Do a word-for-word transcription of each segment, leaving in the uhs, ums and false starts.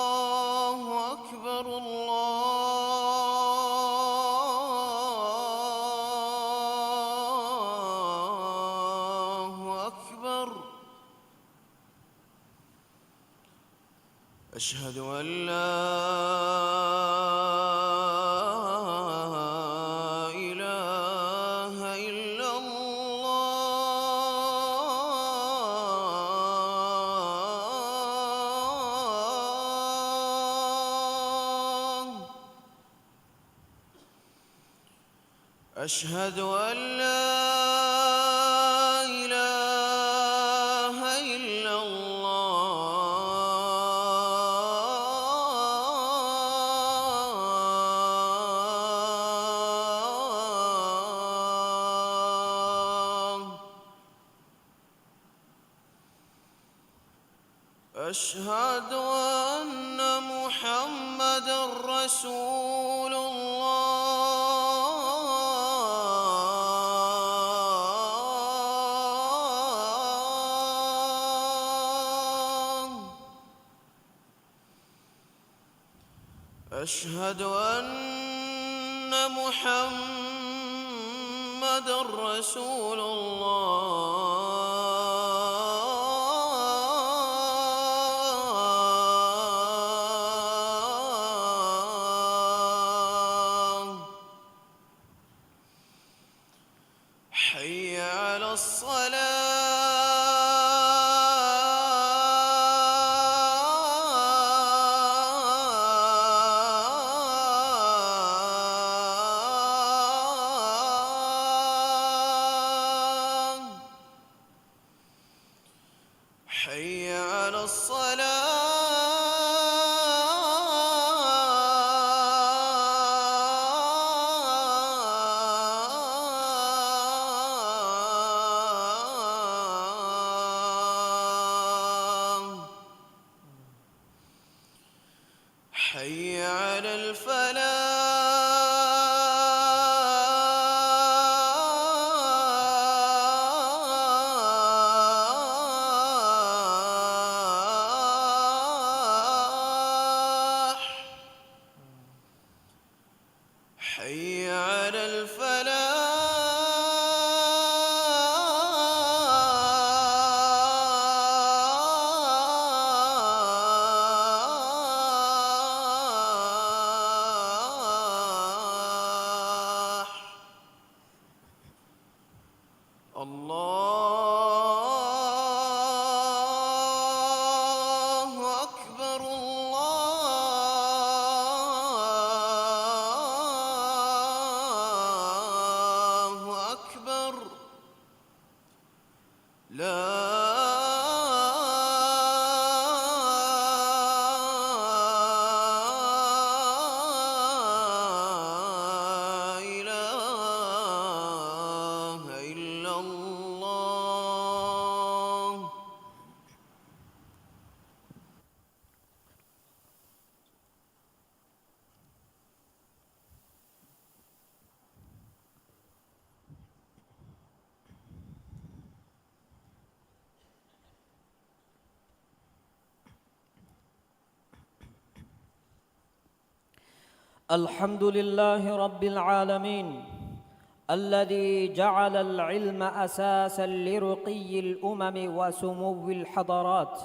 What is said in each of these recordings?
الله أكبر، الله أكبر. أشهد أن لا إله إلا الله. أشهد أن لا إله إلا الله. أشهد أن محمدا رسول الله. أشهد أن محمدا رسول الله. حي على الصلاة. حي على الصلاة. حي على الفلاح. حي على الفلاح. الله أكبر، الله أكبر. لا إله إلا الله. الحمد لله رب العالمين، الذي جعل العلم أساسا لرقي الأمم وسمو الحضارات.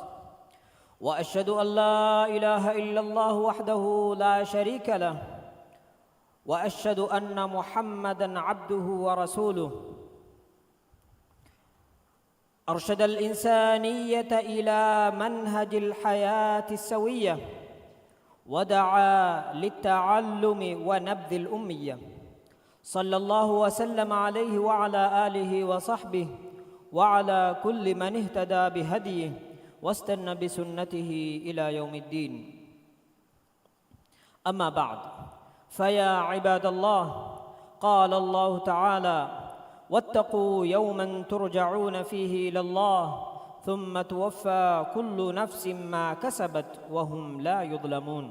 وأشهد أن لا إله إلا الله وحده لا شريك له، وأشهد أن محمدا عبده ورسوله. أرشد الإنسانية إلى منهج الحياة السوية، ودعا للتعلم ونبذ الأمية. صلى الله وسلم عليه وعلى آله وصحبه وعلى كل من اهتدى بهديه واستن بسنته إلى يوم الدين. أما بعد، فيا عباد الله، قال الله تعالى: واتقوا يوما ترجعون فيه إلى الله ثم توفى كل نفس ما كسبت وهم لا يظلمون.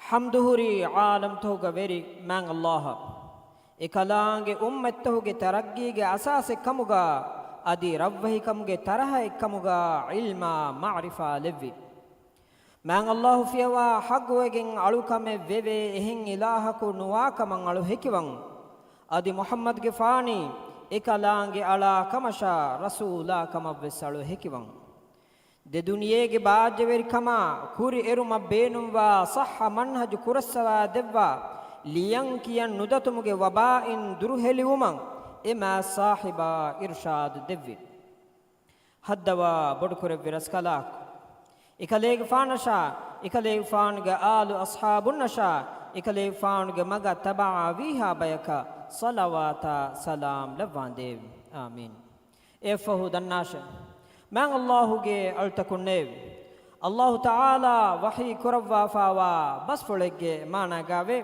ޙަމްދު ހުރީ ޢާލަމްތަކުގެ ވެރި މާތް ﷲ އަށް. އެކަލާނގެ އުއްމަތްތަކުގެ ތަރައްގީގެ އަސާސެއް ކަމުގަ އަދި ރަށްވެހިކަމުގެ ތަރަހައެއްކަމުގަ ޢިލްމާ މަޢުރިފާ ލެއްވި. މާތް ﷲ ފިޔަވާ ޙައްޤުވެގެން އަޅުކަމެއް ވެވޭ އެހެން އިލާހަކު ނުވާކަމަށް އަޅު ހެކިވަން. އަދި މުޙައްމަދުގެފާނީ އެކަލާނގެ އަޅާ ކަމަށާ ރަސޫލާ ކަމަށްވެސް އަޅު ހެކިވަން. ދެ ދުނިޔޭގެ ބާއްޖަވެރިކަމާ ކުރިއެރުމަށް ބޭނުންވާ ޞައްޙަ މަންހަޖު ކުރައްސަވާ ދެއްވާ، ލިޔަން ކިޔަން ނުދަތުމުގެ ވަބާއިން ދުރުހެލިވުމަށް އެ މާތް ޞާޙިބާ އިރުޝާދު ދެއްވި. ހައްދަވާ ބޮޑުކުރެއްވި ރަސްކަލާކޮ، އެކަލޭގެފާނަށާ، އެކަލޭގެފާނުގެ އާލު އަޞްޙާބުންނަށާ، އެކަލޭގެފާނުގެ މަގަށް ތަބަޢާ ވީހާ ބަޔަކަށް ޞަލަވާތާ ސަލާމް ލައްވާނދޭވި. އާމީން. އެއަށްފަހު ދަންނާށެ، މާތް ﷲ ގެ އަޅުތަކުންނޭވެ! ﷲ ތަޢާލާ ވަޙީ ކުރައްވާފާވާ ބަސްފުޅެއްގެ މާނާގައިވޭ،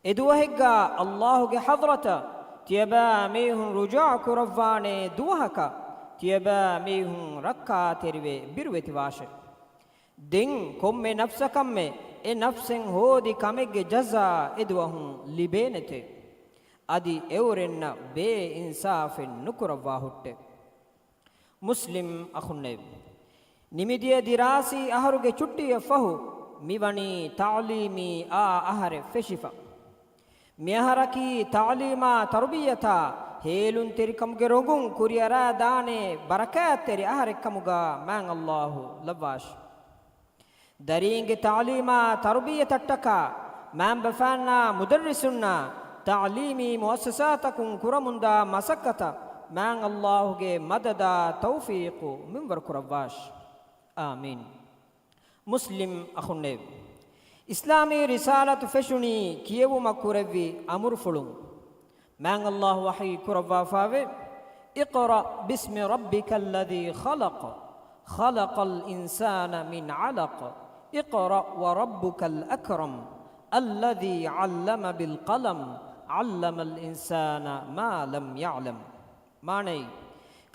އެ ދުވަހެއްގަ ﷲ ގެ ޙަޟްރަތަށް ތިޔަބައިމީހުން ރުޖޫޢަ ކުރައްވާނޭ ދުވަހަކަށް ތިޔަބައިމީހުން ރައްކާތެރިވެ ބިރުވެތިވާށެ. ދެން ކޮންމެ ނަފްސަކަށްމެ އެ ނަފްސެއް ހޯދި ކަމެއްގެ ޖަޒާ އެދުވަހުން ލިބޭނެތެ. އަދި އެއުރެންނަށް ބޭއިންސާފެއް ނުކުރައްވާ ހުއްޓެ. މުސްލިމް އަޚުންނޭވެ! ނިމިދިޔަ ދިރާސީ އަހަރުގެ ޗުއްޓީއަށް ފަހު، މިވަނީ ތަޢުލީމީ އާ އަހަރެއް ފެށިފަ. މިއަހަރަކީ ތަޢުލީމާ ތަރުބިއްޔަތާ ހޭލުންތެރިކަމުގެ ރޮނގުން ކުރިއަރާދާނޭ ބަރަކާތްތެރި އަހަރެއްކަމުގަ މާތް ﷲ ލައްވާށި. ދަރީންގެ ތަޢުލީމާ ތަރުބިއްޔަތަށްޓަކާ މައިންބަފައިންނާ މުދައްރިސުންނާ ތަޢުލީމީ މުއައްސަސާތަކުން ކުރަމުންދާ މަސައްކަތަށް މާތް ﷲ ގެ މަދަދާ ތައުފީޤު މިންވަރު ކުރައްވާށި. އާމީން. މުސްލިމް އަޚުންނޭވެ! އިސްލާމީ ރިސާލަތު ފެށުނީ ކިޔެވުމަށް ކުރެއްވި އަމުރުފުޅުން. މާތް ﷲ ވަޙީ ކުރައްވާފާވޭ، اقرأ باسم ربك الذي خلق، خلق الإنسان من علق، اقرأ وربك الأكرم، الذي علم بالقلم، علم الإنسان ما لم يعلم. މާނައީ،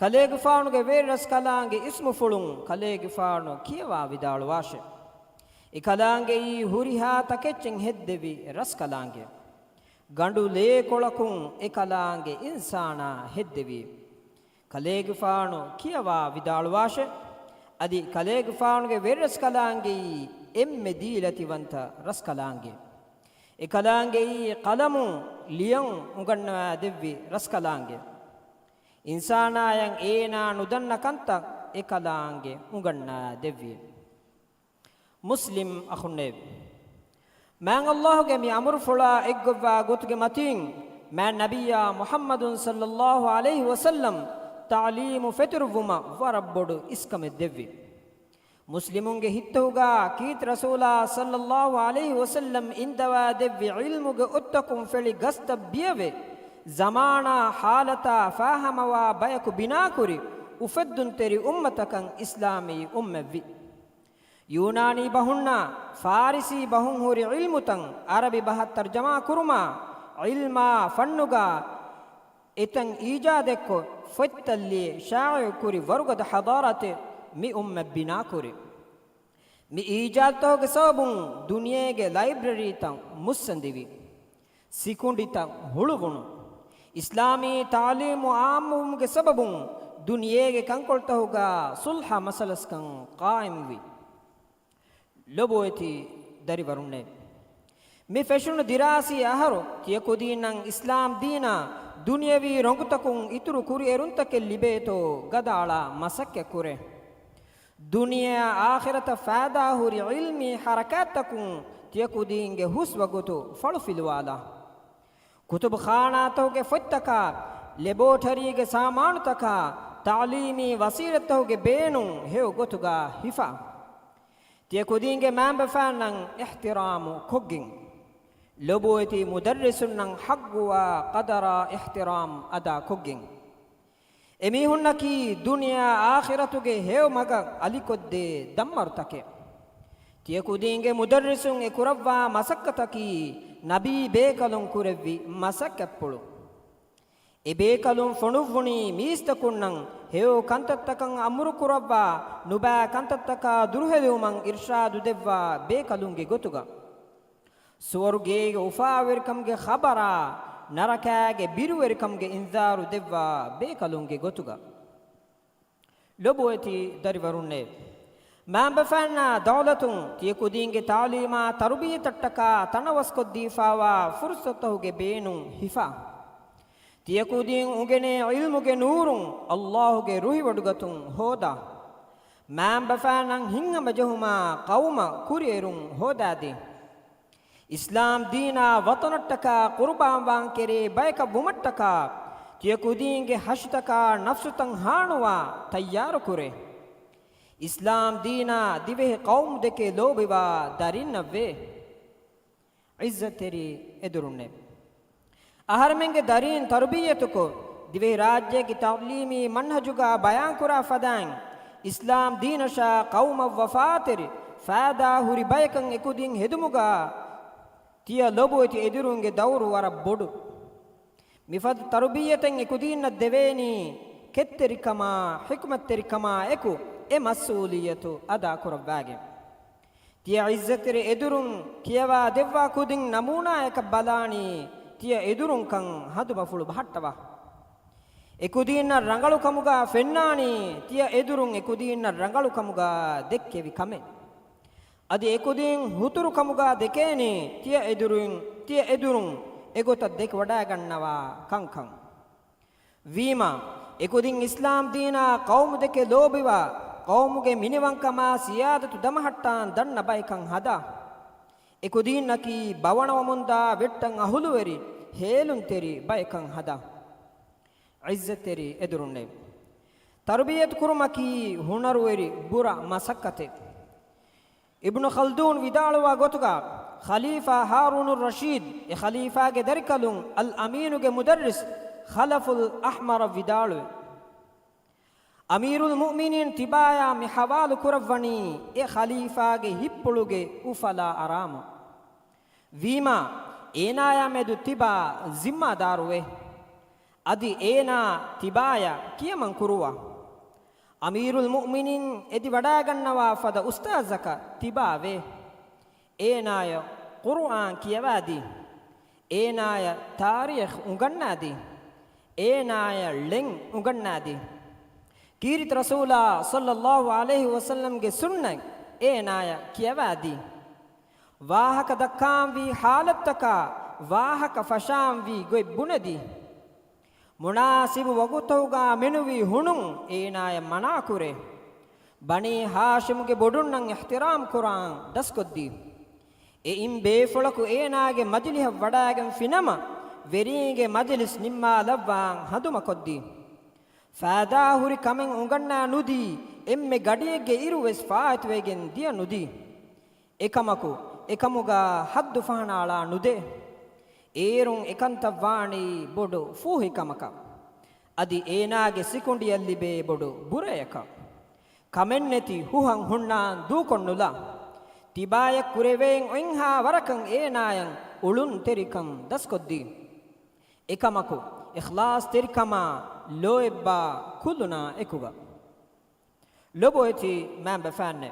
ކަލޭގެފާނުގެ ވެރިރަސްކަލާނގެ އިސްމުފުޅުން ކަލޭގެފާނު ކިޔަވާ ވިދާޅުވާށެ. އެކަލާނގެއީ ހުރިހާ ތަކެއްޗެއް ހެއްދެވި ރަސްކަލާނގެ. ގަނޑު ލޭކޮޅަކުން އެކަލާނގެ އިންސާނާ ހެއްދެވީ. ކަލޭގެފާނު ކިޔަވާ ވިދާޅުވާށެ. އަދި ކަލޭގެފާނުގެ ވެރިރަސްކަލާނގެއީ އެންމެ ދީލަތިވަންތަ ރަސްކަލާނގެ. އެކަލާނގެއީ ޤަލަމު ލިޔަން އުނގަންނަވާ ދެއްވި ރަސްކަލާނގެ. އިންސާނާޔަށް އޭނާ ނުދަންނަ ކަންތައް އެކަލާނގެ އުނގަންނާ ދެއްވި. މުސްލިމް އަޚުންނޭވެ! މާތް ﷲ ގެ މި އަމުރުފުޅާ އެއްގޮތްވާ ގޮތުގެ މަތީން، މާތް ނަބިއްޔާ މުޙައްމަދު ޞައްލައްލާހު ޢަލައިހި ވަސައްލަމް ތަޢުލީމު ފެތުރުއްވުމަށް ވަރަށް ބޮޑު އިސްކަމެއް ދެއްވި. މުސްލިމުންގެ ހިތުގަ ކީރިތި ރަސޫލާ ޞައްލައްލާހު ޢަލައިހި ވަސައްލަމް އިންދަވާ ދެއްވި ޢިލްމުގެ އޮއްތަކުން ފެޅި ގަސްތައް ބިޔަވެ، ޒަމާނާ ޙާލަތާ ފާހަމަވާ ބަޔަކު ބިނާކުރި، އުފެއްދުންތެރި އުއްމަތަކަށް އިސްލާމީ އުއްމަތްވި. ޔޫނާނީ ބަހުންނާ ފާރިސީ ބަހުން ހުރި ޢިލްމުތައް ޢަރަބި ބަހަށް ތަރްޖަމާ ކުރުމާ، ޢިލްމާ ފަންނުގަ އެތައް އީޖާދެއްކޮށް، ފޮތްތައް ލިޔެ، ޝާއިޢު ކުރި ވަރުގަދަ ޙަޟާރަތެއް މި އުއްމަތް ބިނާކުރި. މި އީޖާދުތަކުގެ ސަބަބުން ދުނިޔޭގެ ލައިބްރަރީތައް މުއްސަނދިވި. ސިކުނޑިތައް ހުޅުވުނު. އިސްލާމީ ތަޢުލީމު ޢާއްމުވުމުގެ ސަބަބުން ދުނިޔޭގެ ކަންކޮޅުތަކުގަ ޞުލްޙަ މަސަލަސްކަން ޤާއިމްވި. ލޮބުވެތި ދަރިވަރުންނޭ! މި ފެށުނު ދިރާސީ އަހަރު ތިޔަ ކުދީންނަށް އިސްލާމް ދީނާ ދުނިޔަވީ ރޮނގުތަކުން އިތުރު ކުރިއެރުންތަކެއް ލިބޭތޯ ގަދައަޅާ މަސައްކަތް ކުރޭ. ދުނިޔެއާ އާޚިރަތަށް ފާއިދާ ހުރި ޢިލްމީ ޙަރަކާތްތަކުން ތިޔަ ކުދީންގެ ހުސްވަގުތު ފަޅު ފިލުވާލާ. ކުތުބުޚާނާތަކުގެ ފޮތްތަކާ، ލެބޯޓަރީގެ ސާމާނުތަކާ، ތަޢުލީމީ ވަސީލަތްތަކުގެ ބޭނުން ހެޔޮ ގޮތުގަ ހިފާ. ތިޔަ ކުދީންގެ މައިންބަފައިންނަށް އިޙްތިރާމު ކޮށްގެން، ލޮބުވެތި މުދައްރިސުންނަށް ޙައްޤުވާ ޤަދަރާ އިޙްތިރާމް އަދާ ކޮށްގެން، އެމީހުންނަކީ ދުނިޔެއާ އާޚިރަތުގެ ހެޔޮ މަގަށް އަލިކޮށްދޭ ދަންމަރުތަކެއް. ތިޔަ ކުދީންގެ މުދައްރިސުން އެ ކުރައްވާ މަސައްކަތަކީ ނަބީ ބޭކަލުން ކުރެއްވި މަސައްކަތްޕުޅު. އެބޭކަލުން ފޮނުއްވުނީ މީސްތަކުންނަށް ހެޔޮ ކަންތައްތަކަށް އަމުރު ކުރައްވާ، ނުބައި ކަންތައްތަކާ ދުރުހެލިވުމަށް އިރްޝާދު ދެއްވާ ބޭކަލުންގެ ގޮތުގަ. ސުވަރުގޭގެ އުފާވެރިކަމުގެ ޚަބަރާ، ނަރަކާގެ ބިރުވެރިކަމުގެ އިންޒާރު ދެއްވާ ބޭކަލުންގެ ގޮތުގަ. ލޮބުވެތި ދަރިވަރުންނޭ! މާބަފައިންނާ ދައުލަތުން ތިޔަ ކުދީންގެ ތަޢުލީމާ ތަރުބިއްޔަތަށްޓަކާ ތަނަވަސްކޮށްދީފާވާ ފުރުޞަތުގެ ބޭނުން ހިފާ. ތިޔަ ކުދީން އުނގެނޭ ޢިލްމުގެ ނޫރުން ﷲ ގެ ރުހިވޮޑިގަތުން ހޯދާ. މާބަފައިންނަށް ހިތްހަމަޖެހުމާ ޤައުމަށް ކުރިއެރުން ހޯދާދޭ. އިސްލާމް ދީނާ ވަޠަނަށްޓަކާ ޤުރުބާންވާން ކެރޭ ބަޔަކަށް ވުމަށްޓަކާ، ތިޔަ ކުދީންގެ ހަށިތަކާ ނަފްސުތައް ހާނުވާ ތައްޔާރުކުރޭ. އިސްލާމް ދީނާ ދިވެހި ޤައުމު ދެކެ ލޯބިވާ ދަރިންނަށްވޭ. ޢިއްޒަތްތެރި އެދުރުންނޭ! އަހަރެމެންގެ ދަރީން ތަރުބިއްޔަތުކޮށް، ދިވެހިރާއްޖޭގެ ތަޢުލީމީ މަންހަޖުގަ ބަޔާންކުރާ ފަދައިން، އިސްލާމް ދީނަށާ ޤައުމަށް ވަފާތެރި، ފައިދާ ހުރި ބަޔަކަށް އެކުދިން ހެދުމުގަ ތިޔަ ލޮބުވެތި އެދުރުންގެ ދައުރު ވަރަށް ބޮޑު. މިފަދަ ތަރުބިއްޔަތެއް އެކުދީންނަށް ދެވޭނީ، ކެތްތެރިކަމާ، ޙިކްމަތްތެރިކަމާ އެކު އެ މަސްއޫލިއްޔަތު އަދާކުރައްވާގެން. ތިޔަ ޢިއްޒަތްތެރި އެދުރުން ކިޔަވާ ދެއްވާ ކުދިން ނަމޫނާޔަކަށް ބަލާނީ، ތިޔަ އެދުރުންކަން ހަނދުމަފުޅު ބަހައްޓަވާ. އެކުދީންނަށް ރަނގަޅު ކަމުގަ ފެންނާނީ، ތިޔަ އެދުރުން އެކުދީންނަށް ރަނގަޅު ކަމުގަ ދެއްކެވި ކަމެއް. އަދި އެކުދީން ހުތުރު ކަމުގަ ދެކޭނީ، ތިޔަ އެދުރުން، ތިޔަ އެދުރުން އެގޮތަށް ދެކިވަޑައިގަންނަވާ ކަންކަން. ވީމާ، އެކުދިން އިސްލާމް ދީނާ ޤައުމު ދެކެ ލޯބިވާ، ޤައުމުގެ މިނިވަންކަމާ ސިޔާދަތު ދަމަހައްޓާން ދަންނަ ބައެއްކަން ހަދާ. އެކުދީންނަކީ ބަވަނަވަމުންދާ ވެއްޓަށް އަހުލުވެރި، ހޭލުންތެރި ބައެއްކަން ހަދާ. ޢިއްޒަތްތެރި އެދުރުންނޭ! ތަރުބިއްޔަތު ކުރުމަކީ ހުނަރުވެރި ބުރަ މަސައްކަތެއް. އިބްނު ޚަލްދޫން ވިދާޅުވާ ގޮތުގަ، ޚަލީފާ ހާރޫނުއް ރަޝީދު އެ ޚަލީފާގެ ދަރިކަލުން އަލް އަމީނުގެ މުދައްރިސް ޚަލަފުލް އަޙްމަރަށް ވިދާޅުވި، އަމީރުލް މުއުމިނީން ތިބާޔާ މި ޙަވާލު ކުރައްވަނީ އެ ޚަލީފާގެ ހިތްޕުޅުގެ އުފަލާ އަރާމުން. ވީމާ، އޭނާޔާ މެދު ތިބާ ޒިންމާދާރުވޭ. އަދި އޭނާ ތިބާޔަށް ކިޔަމަން ކުރުވާ. އަމީރުލް މުއުމިނީން އެދިވަޑައިގަންނަވާ ފަދަ އުސްތާޛަކަށް ތިބާވޭ. އޭނާޔަށް ޤުރުއާން ކިޔަވާދީ. އޭނާޔަށް ތާރީޚް އުނގަންނާދީ. އޭނާޔަށް ޅެން އުނގަންނާދީ. ކީރިތި ރަސޫލާ ޞައްލައްލާހު ޢަލައިހި ވަސައްލަމްގެ ސުންނަތް އޭނާޔަށް ކިޔަވާދީ. ވާހަކަ ދައްކާންވީ ޙާލަތްތަކާ ވާހަކަ ފަށާންވީ ގޮތް ބުނެދީ. މުނާސިބު ވަގުތުގަ މެނުވީ ހުނުން އޭނާޔަށް މަނާކުރޭ. ބަނީ ހާޝިމުގެ ބޮޑުންނަށް އިޙްތިރާމް ކުރާން ދަސްކޮށްދީ. އެއިން ބޭފުޅަކު އޭނާގެ މަޖިލިހަށް ވަޑައިގެންފިނަމަ، ވެރީންގެ މަޖިލިސް ނިންމާލައްވާން ހަނދުމަކޮށްދީ. ފައިދާހުރި ކަމެއް އުނގަންނާ ނުދީ، އެންމެ ގަޑިއެއްގެ އިރުވެސް ފާއިތުވެގެން ދިޔަ ނުދީ. އެކަމަކު، އެކަމުގަ ހައްދު ފަހަނައަޅާ ނުދޭ. އޭރުން އެކަންތައް ވާނީ ބޮޑު ފޫހިކަމަކަށް. އަދި އޭނާގެ ސިކުނޑިއަށް ލިބޭ ބޮޑު ބުރަޔަކަށް. ކަމެއްނެތި ހުހަށް ހުންނާން ދޫކޮށްނުލާ. ތިބާޔަށް ކުރެވޭން އޮތްހާ ވަރަކަށް އޭނާޔަށް އުޅުންތެރިކަން ދަސްކޮށްދީ. އެކަމަކު، އިޚްލާޞްތެރިކަމާ ލޯތްބާ ކުލުނާ އެކުގަ. ލޮބުވެތި މައިންބަފައިންނޭ!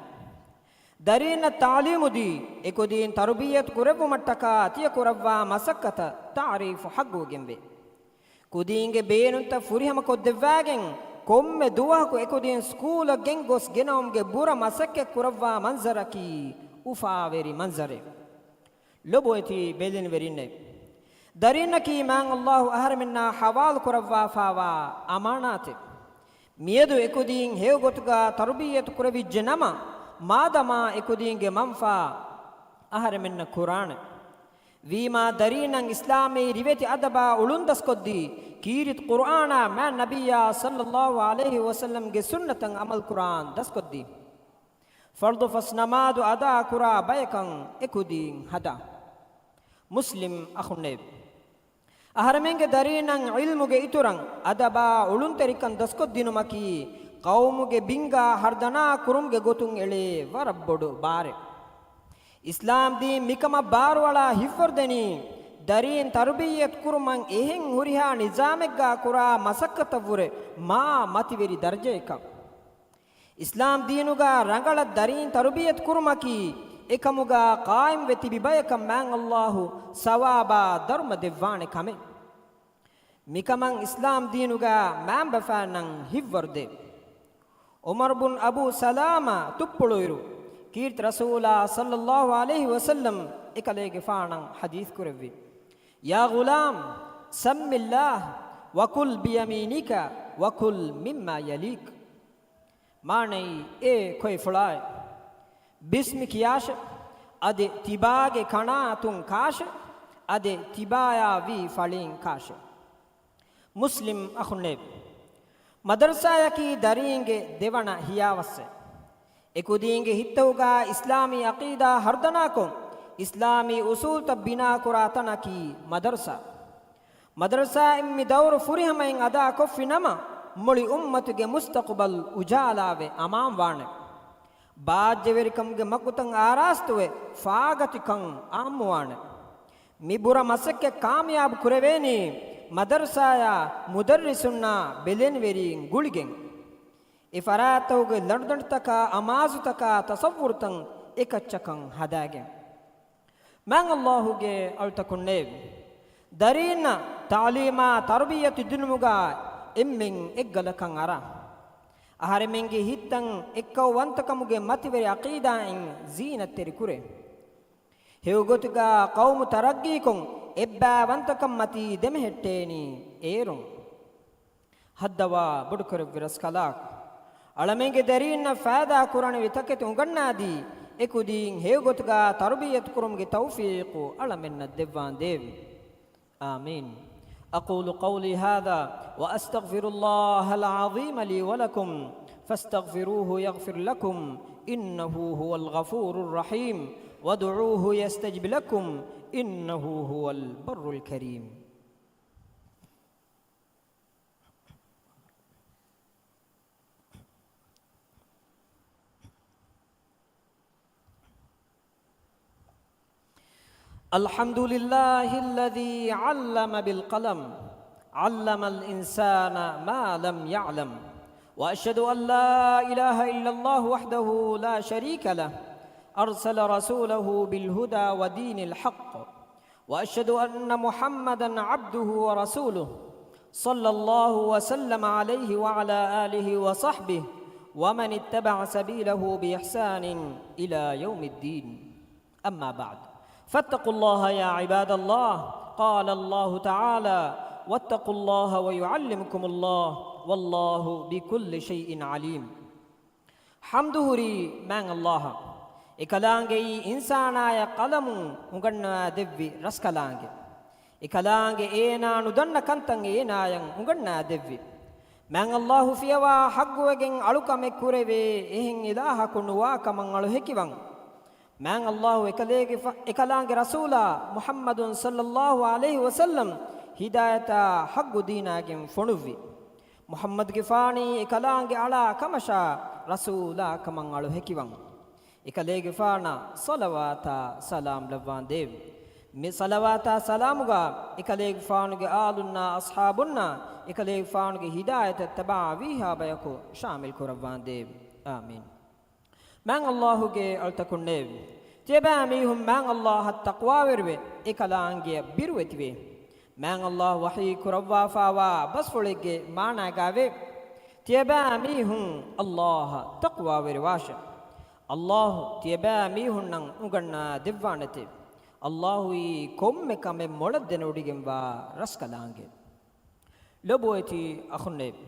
ދަރީންނަށް ތަޢުލީމުދީ، އެކުދީން ތަރުބިއްޔަތު ކުރެއްވުމަށްޓަކާ ތިޔަ ކުރައްވާ މަސައްކަތަށް ތަޢުރީފު ޙައްޤުވެގެންވޭ. ކުދީންގެ ބޭނުންތައް ފުރިހަމަކޮށްދެއްވާގެން، ކޮންމެ ދުވަހަކު އެކުދީން ސްކޫލަށް ގެންގޮސް ގެނައުމުގެ ބުރަ މަސައްކަތް ކުރައްވާ މަންޒަރަކީ އުފާވެރި މަންޒަރެއް. ލޮބުވެތި ބެލެނިވެރިންނޭ! ދަރީންނަކީ މާތް ﷲ އަހަރެމެންނާ ޙަވާލު ކުރައްވާފާވާ އަމާނާތެއް. މިއަދު އެކުދީން ހެޔޮގޮތުގަ ތަރުބިއްޔަތު ކުރެވިއްޖެ ނަމަ، މާދަމާ އެކުދީންގެ މަންފާ އަހަރެމެންނަށް ކުރާނެ. ވީމާ ދަރީންނަށް އިސްލާމީ ރިވެތި އަދަބާ އުޅުން ދަސްކޮށްދީ، ކީރިތި ޤުރުއާނާ މާތް ނަބިއްޔާ ޞައްލައްލާހު ޢަލައިހި ވަސައްލަމްގެ ސުންނަތަށް ޢަމަލު ކުރާން ދަސްކޮށްދީ. ފަރްޟު ފަސް ނަމާދު އަދާކުރާ ބަޔަކަށް އެކުދީން ހަދާ. މުސްލިމް އަޚުންނޭ! އަހަރެމެންގެ ދަރީންނަށް ޢިލްމުގެ އިތުރަށް އަދަބާ އުޅުންތެރިކަން ދަސްކޮށްދިނުމަކީ ޤައުމުގެ ބިންގާ ހަރުދަނާ ކުރުމުގެ ގޮތުން އެޅޭ ވަރަށް ބޮޑު ބާރެއް. އިސްލާމް ދީން މިކަމަށް ބާރުއަޅާ ހިތްވަރުދެނީ، ދަރީން ތަރުބިއްޔަތު ކުރުމަށް އެހެން ހުރިހާ ނިޒާމެއްގާ ކުރާ މަސައްކަތަށްވުރެ މާ މަތިވެރި ދަރަޖައެއްކަން. އިސްލާމް ދީނުގަ ރަނގަޅަށް ދަރީން ތަރުބިއްޔަތު ކުރުމަކީ، އެކަމުގަ ޤާއިމްވެ ތިބި ބަޔަކަށް މާތް ﷲ ސަވާބާ ދަރުމަ ދެއްވާނެ ކަމެއް. މިކަމަށް އިސްލާމް ދީނުގަ މާތް ބަފައިންނަށް ހިތްވަރުދޭ. ޢުމަރު ބުން އަބޫ ސަލާމާ ތުއްޕުޅުއިރު، ކީރިތި ރަސޫލާ ޞައްލައްލާހު ޢަލައިހި ވަސައްލަމް އެކަލޭގެފާނަށް ޙަދީޘް ކުރެއްވި، يا غلام، سم الله، وكل بيمينك، وكل مما يليك. މާނައީ، އޭ ކޮއިފުޅާއެ! ބިސްމި ކިޔާށެ، އަދި ތިބާގެ ކަނާތުން ކާށެ، އަދި ތިބާޔާ ވީ ފަޅީން ކާށެ. މުސްލިމް އަޚުންނޭވެ! މަދަރުސާޔަކީ ދަރީންގެ ދެވަނަ ހިޔާވައްސެއް. އެކުދީންގެ ހިތްތަކުގަ އިސްލާމީ ޢަޤީދާ ހަރުދަނާކޮށް، އިސްލާމީ އުޞޫލުތައް ބިނާކުރާ ތަނަކީ މަދަރުސާ. މަދަރުސާއިން މި ދައުރު ފުރިހަމައިން އަދާކޮށްފި ނަމަ، މުޅި އުއްމަތުގެ މުސްތަޤުބަލް އުޖާލާވެ އަމާންވާނެ. ބާއްޖަވެރިކަމުގެ މަގުތައް އާރާސްތުވެ ފާގަތިކަން އާއްމުވާނެ. މި ބުރަ މަސައްކަތް ކާމިޔާބު ކުރެވޭނީ މަދަރުސާޔާ މުދައްރިސުންނާ ބެލެނިވެރީން ގުޅިގެން. އެ ފަރާތްތަކުގެ ލަނޑުދަނޑުތަކާ އަމާޒުތަކާ ތަޞައްވުރުތައް އެކައްޗަކަށް ހަދާގެން. މާތް ﷲ ގެ އަޅުތަކުންނޭވެ! ދަރީންނަށް ތަޢުލީމާ ތަރުބިއްޔަތު ދިނުމުގަ އެންމެން އެއްގަލަކަށް އަރާ، އަހަރެމެންގެ ހިތްތައް އެއްކައުވަންތަކަމުގެ މަތިވެރި ޢަޤީދާއިން ޒީނަތްތެރި ކުރޭ. ހެޔޮގޮތުގަ ޤައުމު ތަރައްގީކޮށް، އެއްބައިވަންތަކަން މަތީ ދެމެހެއްޓޭނީ އޭރުން. ހައްދަވާ ބޮޑުކުރެއްވި ރަސްކަލާކޮ! އަޅަމެންގެ ދަރީންނަށް ފައިދާ ކުރަނިވި ތަކެތި އުނގަންނާދީ، އެކުދީން ހެޔޮގޮތުގަ ތަރުބިއްޔަތު ކުރުމުގެ ތައުފީޤު އަޅަމެންނަށް ދެއްވާނދޭވެ. آمين. أقول قولي هذا وأستغفر الله العظيم لي ولكم فاستغفروه يغفر لكم إنه هو الغفور الرحيم وادعوه يستجب لكم إنه هو البر الكريم. الحمد لله الذي علم بالقلم، علم الإنسان ما لم يعلم، وأشهد أن لا إله إلا الله وحده لا شريك له، أرسل رسوله بالهدى ودين الحق، وأشهد أن محمدا عبده ورسوله، صلى الله وسلم عليه وعلى آله وصحبه ومن اتبع سبيله بإحسان إلى يوم الدين. أما بعد، فاتقوا الله يا عباد الله. قال الله تعالى: واتقوا الله ويعلمكم الله، والله بكل شيء عليم. ޙަމްދު ހުރީ މާތް ﷲ އަށް، އެކަލާނގެއީ އިންސާނާޔަށް ޤަލަމު އުނގަންނަވާ ދެއްވި ރަސްކަލާނގެ. އެކަލާނގެ އޭނާ ނުދަންނަ ކަންތައް އޭނާޔަށް އުނގަންނާ ދެއްވި. މާތް ﷲ ފިޔަވާ ޙައްޤުވެގެން އަޅުކަމެއް ކުރެވޭ އެހެން އިލާހަކު ނުވާ ކަމަށް އަޅު ހެކިވަން. މާތް ﷲ އެކަލޭގެފާ، އެކަލާނގެ ރަސޫލާ މުޙައްމަދު ޞައްލައްލާހު ޢަލައިހި ވަސައްލަމް ހިދާޔަތާ ޙައްޤު ދީނާގެން ފޮނުއްވި. މުޙައްމަދުގެފާނީ އެކަލާނގެ އަޅާ ކަމަށާ ރަސޫލާ ކަމަށް އަޅު ހެކިވަން. އެކަލޭގެފާނަށް ޞަލަވާތާ ސަލާމް ލައްވާނދޭވެ. މި ޞަލަވާތާ ސަލާމުގަ އެކަލޭގެފާނުގެ އާލުންނާ އަޞްޙާބުންނާ އެކަލޭގެފާނުގެ ހިދާޔަތަށް ތަބަޢާ ވީހާ ބަޔަކު ޝާމިލް ކުރައްވާނދޭވެ. އާމީން. މާތް ﷲ ގެ އަޅުތަކުންނޭވެ! ތިޔަބައިމީހުން މާތް ﷲ އަށް ތަޤްވާވެރިވެ، އެކަލާނގެއަށް ބިރުވެތިވޭ. މާތް ﷲ ވަޙީ ކުރައްވާފާވާ ބަސްފުޅެއްގެ މާނާގައިވޭ، ތިޔަބައިމީހުން ﷲ އަށް ތަޤްވާވެރިވާށެ. ﷲ ތިޔަބައިމީހުންނަށް އުނގަންނާ ދެއްވާނެތެވެ. ﷲ އީ ކޮންމެ ކަމެއް މޮޅަށް ދެނެވޮޑިގެންވާ ރަސްކަލާނގެ. ލޮބުވެތި އަޚުންނޭވެ!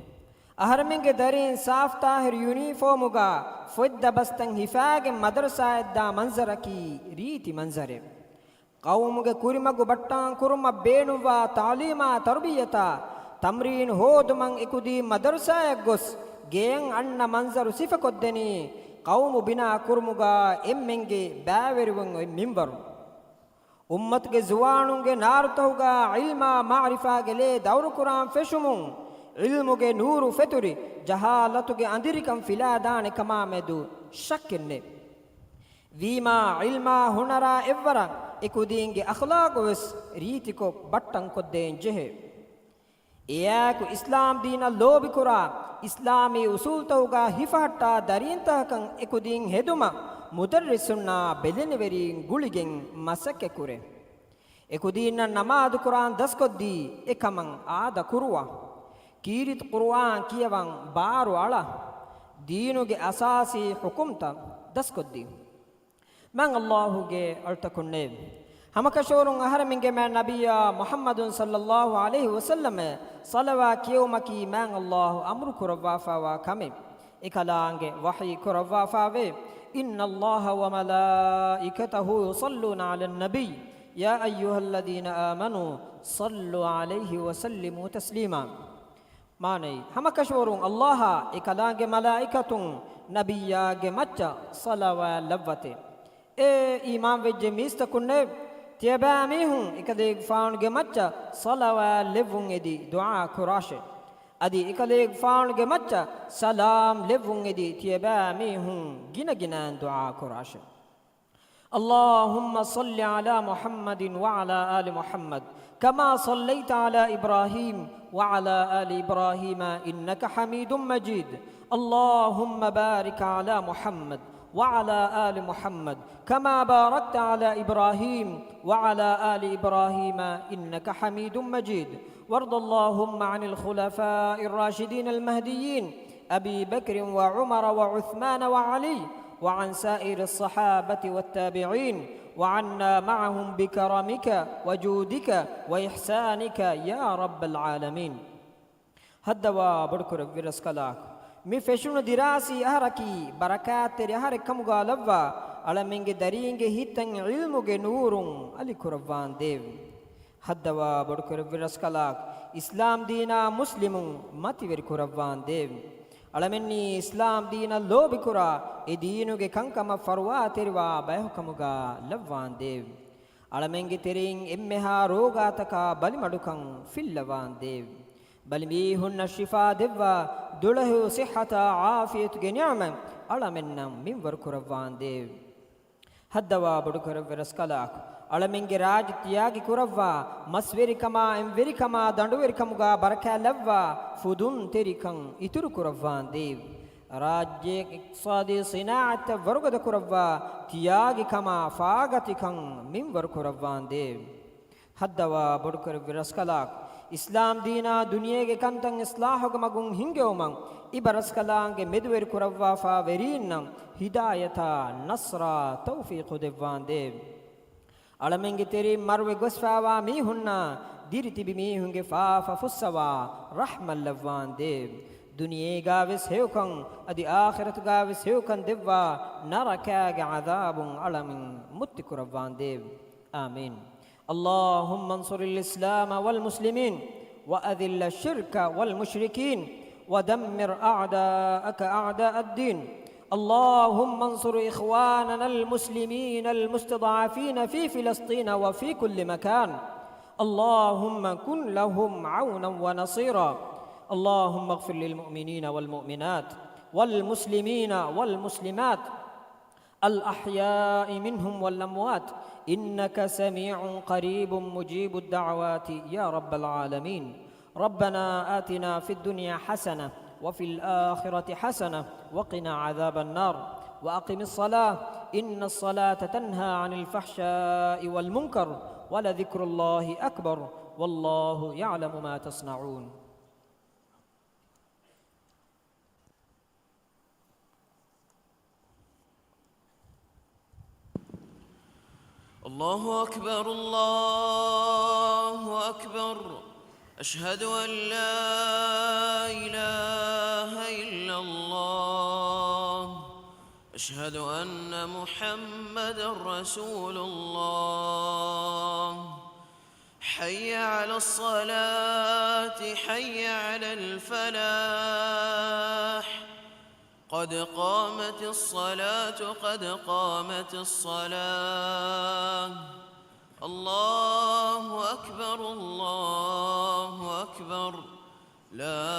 އަހަރެމެންގެ ދަރީން ސާފްތާހިރު ޔުނީފޯމުގަ ފޮތް ދަބަސްތައް ހިފާގެން މަދަރުސާއަށްދާ މަންޒަރަކީ ރީތި މަންޒަރެއް. ޤައުމުގެ ކުރިމަގު ބައްޓަން ކުރުމަށް ބޭނުންވާ ތަޢުލީމާ ތަރުބިއްޔަތާ ތަމްރީން ހޯދުމަށް އެކުދީން މަދަރުސާއަށް ގޮސް، ގެޔަށް އަންނަ މަންޒަރު ސިފަކޮށްދެނީ، ޤައުމު ބިނާ ކުރުމުގަ އެންމެންގެ ބައިވެރިވުން އޮތް މިންވަރު. އުއްމަތުގެ ޒުވާނުންގެ ނާރުތަކުގަ ޢިލްމާ މަޢުރިފާގެ ލޭ ދައުރުކުރާން ފެށުމުން، ޢިލްމުގެ ނޫރު ފެތުރި، ޖަހާލަތުގެ އަނދިރިކަން ފިލާދާނެ ކަމާމެދު ޝައްކެއްނެތް. ވީމާ، ޢިލްމާ ހުނަރާ އެއްވަރަށް އެކުދީންގެ އަޚްލާޤުވެސް ރީތިކޮށް ބައްޓަންކޮށްދޭން ޖެހޭ. އެއާއެކު އިސްލާމް ދީނަށް ލޯބިކުރާ، އިސްލާމީ އުޞޫލުތަކުގަ ހިފަހައްޓާ ދަރީންތަކަކަށް އެކުދީން ހެދުމަށް މުދައްރިސުންނާ ބެލެނިވެރީން ގުޅިގެން މަސައްކަތްކުރޭ. އެކުދީންނަށް ނަމާދުކުރާން ދަސްކޮށްދީ، އެކަމަށް އާދަކުރުވާ. ކީރިތި ޤުރުއާން ކިޔަވަން ބާރު އަޅާ. ދީނުގެ އަސާސީ ޙުކުމްތައް ދަސްކޮށްދީ. މާތް ﷲ ގެ އަޅުތަކުންނޭވެ! ހަމަކަށަވަރުން އަހަރެމެންގެ މާތް ނަބިއްޔާ މުޙައްމަދު ޞައްލައްލާހު ޢަލައިހި ވަސައްލަމަށް ޞަލަވާތް ކިޔެވުމަކީ މާތް ﷲ އަމުރު ކުރައްވާފައިވާ ކަމެއް. އެކަލާނގެ ވަޙީ ކުރައްވާފައިވޭ، إن الله وملائكته يصلون على النبي يا أيها الذين آمنوا صلوا عليه وسلموا تسليما. މާނައީ، ހަމަކަށަވަރުން ﷲ އާ އެކަލާނގެ މަލާއިކަތުން ނަބިއްޔާގެ މައްޗަށް ޞަލަވާތް ލައްވަތޭ. އޭ އީމާންވެއްޖެ މީސްތަކުންނޭވެ! ތިޔަބައިމީހުން އެކަލޭގެފާނުގެ މައްޗަށް ޞަލަވާތް ލެއްވުން އެދި ދުޢާ ކުރާށޭ. އަދި އެކަލޭގެފާނުގެ މައްޗަށް ސަލާމް ލެއްވުން އެދި ތިޔަބައިމީހުން ގިނަގިނައިން ދުޢާ ކުރާށޭ. اللهم صل على محمد وعلى آل محمد كما صليت على إبراهيم وعلى آل إبراهيم إنك حميد مجيد. اللهم بارك على محمد وعلى آل محمد كما باركت على إبراهيم وعلى آل إبراهيم إنك حميد مجيد. وارض اللهم عن الخلفاء الراشدين المهديين أبي بكر وعمر وعثمان وعلي وعن سائر الصحابة والتابعين وعنا معهم بكرمك وجودك وإحسانك يا رب العالمين. ހައްދަވާ ބޮޑުކުރެއްވި ރަސްކަލާކޮ، މި ފެށުނު ދިރާސީ އަހަރަކީ ބަރަކާތްތެރި އަހަރެއް ކަމުގަ ލައްވާ، އަޅަމެންގެ ދަރީންގެ ހިތަށް ޢިލްމުގެ ނޫރުން އަލިކުރައްވާނދޭވެ. ހައްދަވާ ބޮޑުކުރެއްވި ރަސްކަލާކޮ، އިސްލާމް ދީނާ މުސްލިމުން މަތިވެރި ކުރައްވާނދޭވެ. އަޅަމެންނީ އިސްލާމް ދީނަށް ލޯބިކުރާ، އެ ދީނުގެ ކަންކަމަށް ފަރުވާތެރިވާ ބަޔަކު ކަމުގަ ލައްވާނދޭވެ. އަޅަމެންގެ ތެރެއިން އެންމެހާ ރޯގާތަކާ ބަލިމަޑުކަން ފިއްލަވާނދޭވެ. ބަލިމީހުންނަށް ޝިފާ ދެއްވާ، ދުޅަހެޔޮ ޞިއްޙަތާ ޢާފިޔަތުގެ ނިޢުމަތް އަޅަމެންނަށް މިންވަރު ކުރައްވާނދޭވެ. ހައްދަވާ ބޮޑުކުރެއްވި ރަސްކަލާކޮ، އަޅަމެންގެ ރާއްޖެ ތިޔާގި ކުރައްވާ، މަސްވެރިކަމާ، އެންވެރިކަމާ، ދަނޑުވެރިކަމުގަ ބަރަކާތް ލައްވާ، ފުދުންތެރިކަން އިތުރު ކުރައްވާނދޭވެ. ރާއްޖޭގެ އިޤްތިޞާދީ ޞިނާޢަތްތައް ވަރުގަދަ ކުރައްވާ، ތިޔާގިކަމާ، ފާގަތިކަން މިންވަރު ކުރައްވާނދޭވެ. ހައްދަވާ ބޮޑުކުރެއްވި ރަސްކަލާކޮ، އިސްލާމް ދީނާ ދުނިޔޭގެ ކަންތައް އިޞްލާޙުގެ މަގުން ހިންގެވުމަށް އިބަ ރަސްކަލާނގެ މެދުވެރި ކުރައްވާފާ ވެރީންނަށް ހިދާޔަތާ ނަޞްރާ ތައުފީޤު ދެއްވާނދޭވެ. އަޅަމެންގެ ތެރެއިން މަރުވެ ގޮސްފާވާ މީހުންނާ ދިރިތިބި މީހުންގެ ފާފަ ފުއްސަވާ ރަޙްމަތް ލައްވާނދޭވެ. ދުނިޔޭގާވެސް ހެޔޮކަން، އަދި އާޚިރަތުގާވެސް ހެޔޮކަން ދެއްވާ ނަރަކާގެ ޢަޛާބުން އަޅަމެން މުއްތި ކުރައްވާނދޭވެ. آمين. اللهم انصر الإسلام والمسلمين وأذل الشرك والمشركين ودمر أعداءك أعداء الدين. اللهم انصر إخواننا المسلمين المستضعفين في فلسطين وفي كل مكان. اللهم كن لهم عونا ونصيرا. اللهم اغفر للمؤمنين والمؤمنات والمسلمين والمسلمات الأحياء منهم والأموات إنك سميع قريب مجيب الدعوات يا رب العالمين. ربنا آتنا في الدنيا حسنة وفي الآخرة حسنة وقنا عذاب النار. وأقم الصلاة إن الصلاة تنهى عن الفحشاء والمنكر ولذكر الله أكبر والله يعلم ما تصنعون. الله أكبر، الله أكبر. أشهد أن لا إله إلا الله. أشهد أن محمدا رسول الله. حي على الصلاة، حي على الفلاح. قد قامت الصلاة، قد قامت الصلاة. الله أكبر، الله أكبر. لا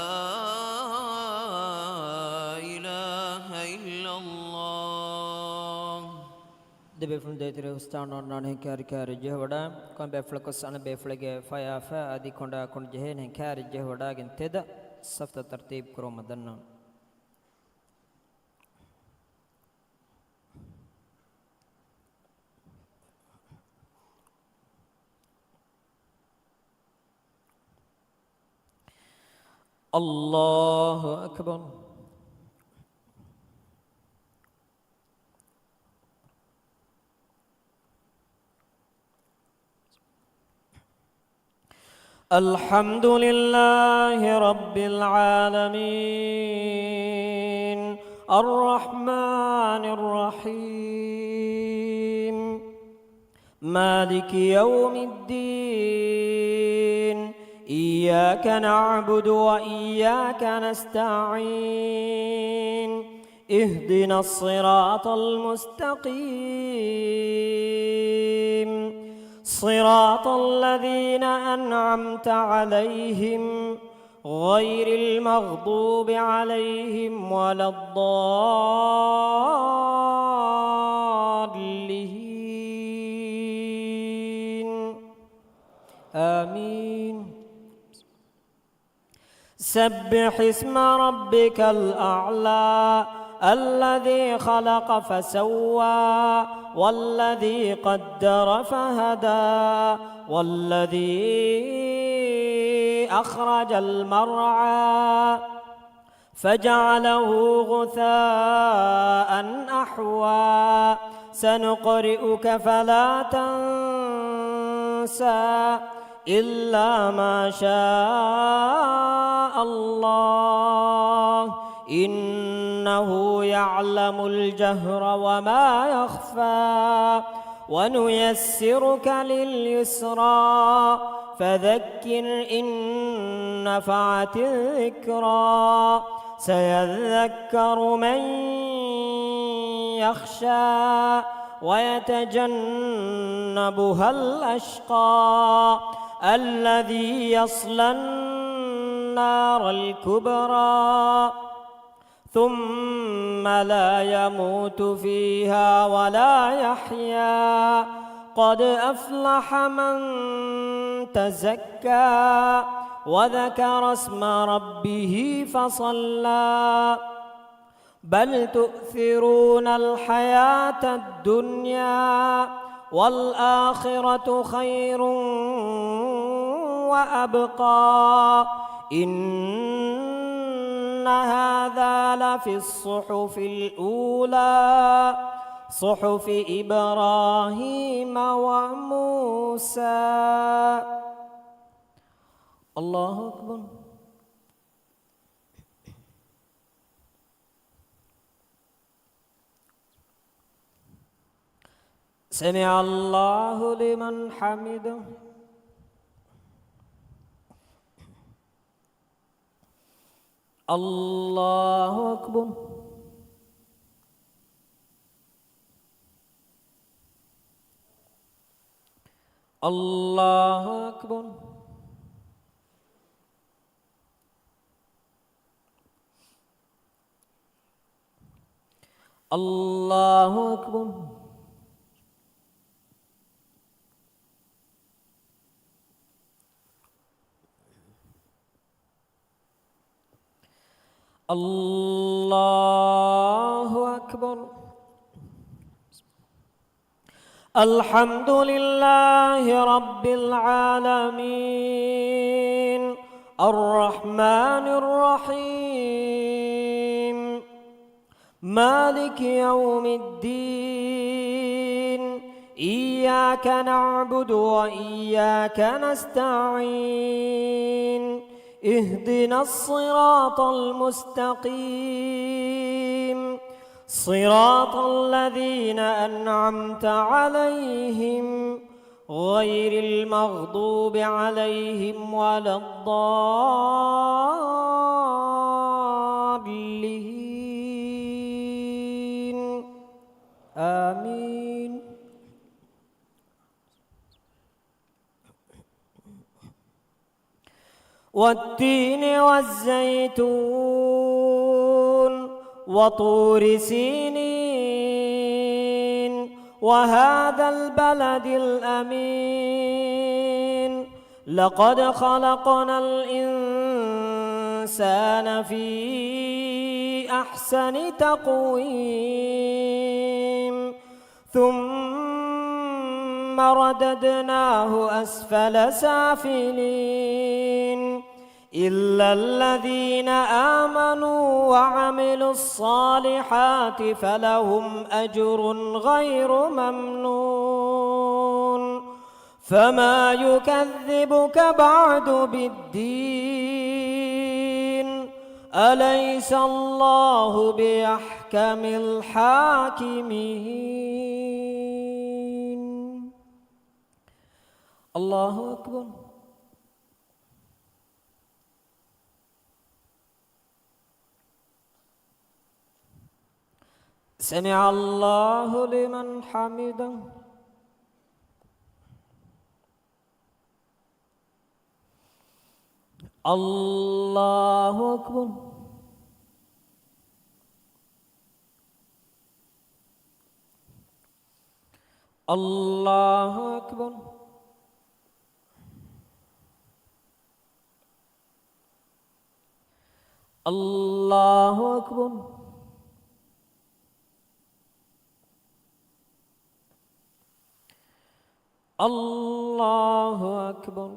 إله إلا الله. ދެބޭފުޅުން ދޭތެރޭ ހުސްދާން އޮންނާނެ ކާރި ކާރި ޖެހިވަޑާ، ކޮން ބޭފުޅަކުސް އަނެއް ބޭފުޅެއްގެ ފަޔާފަ އަދި ކޮނޑާ ކޮނޑު ޖެހޭނެ ކާރި ޖެހިވަޑާގެން ތެދަށް ސަފްތައް ތަރްތީބު ކުރަމުން ދަންނަވަން. الله أكبر. الحمد لله رب العالمين. الرحمن الرحيم. مالك يوم الدين. إياك نعبد وإياك نستعين. اهدنا الصراط المستقيم. صراط الذين أنعمت عليهم غير المغضوب عليهم ولا الضالين. آمين. سبح اسم ربك الأعلى. الذي خلق فسوى والذي قدر فهدى والذي أخرج المرعى فجعله غثاء أحوى. سنقرئك فلا تنسى إلا ما شاء الله إنه يعلم الجهر وما يخفى ونيسرك لليسرى فذكر إن نفعت الذكرى سيذكر من يخشى ويتجنبها الأشقى الذي يصلى النار الكبرى ثم لا يموت فيها ولا يحيا قد أفلح من تزكى وذكر اسم ربه فصلى بل تؤثرون الحياة الدنيا والآخرة خير وأبقى إن هذا لفي الصحف الأولى صحف إبراهيم وموسى. الله أكبر. سمع الله لمن حمده. الله أكبر. الله أكبر. الله أكبر. الله أكبر. الحمد لله رب العالمين. الرحمن الرحيم. مالك يوم الدين. إياك نعبد وإياك نستعين. اهدنا الصراط المستقيم. صراط الذين أنعمت عليهم غير المغضوب عليهم ولا الضالين. آمين. والتين والزيتون وطور سينين وهذا البلد الأمين لقد خلقنا الإنسان في أحسن تقويم ثم رددناه أسفل سافلين إلا الذين آمنوا وعملوا الصالحات فلهم أجر غير ممنون فما يكذبك بعد بالدين، أليس الله بأحكم الحاكمين. الله أكبر. سمع الله لمن حمده. الله أكبر. الله أكبر. الله أكبر. الله أكبر.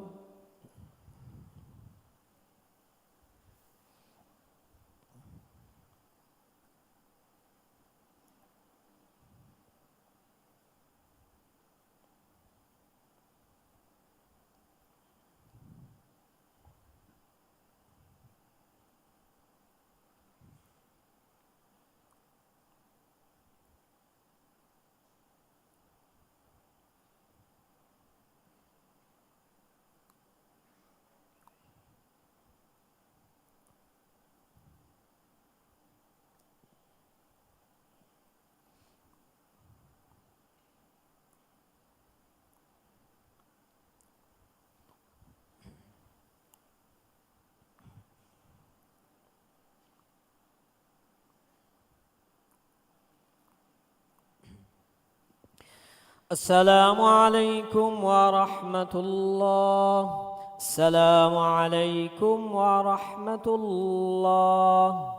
السلام عليكم ورحمة الله. السلام عليكم ورحمة الله.